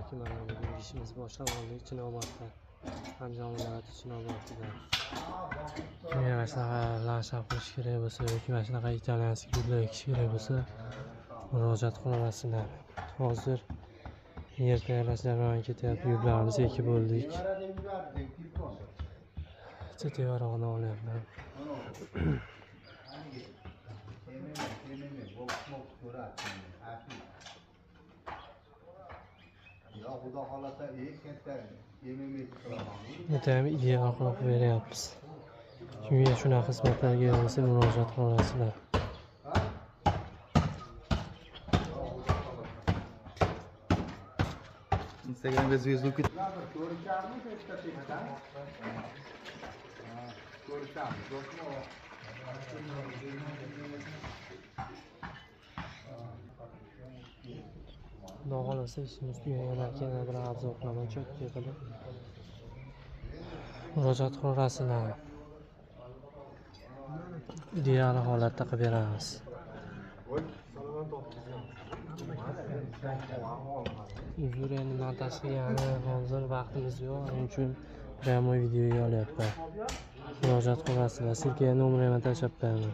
Yoki mana bugungi ishimizni boshlab oldik Chinobodda. Andijon viloyati Chinobodda. Kimga mana shunaqa landshaft qilish kerak bo'lsa yoki mana shunaqa итальянский gullar ekish kerak bo'lsa, murojaat qilaverasizlar. Hozir yer tayyorlash jarayoni ketyapti. Gullarimizni ekib bo'ldik. Tevarog'ini olyapman. Judayam ideal qilib beryapmiz. Kimga shunaqa xizmatlar kerak bo'lsa, murojaat qilaverasizlar. Instagramga звезду ket. Xudo xohlasa, ishimiz tugagandan keyin yana bir обзор qilaman, чёткий qilib. Murojaat qilaverasizlar. Ideal holatda qilib beramiz. Uzr, endi montaj qilgani hozir vaqtimiz yo'q, shuning uchun прямой videoga olyapman. Murojaat qilasizlar. Ссылка nomerini tashlab qo'yaman.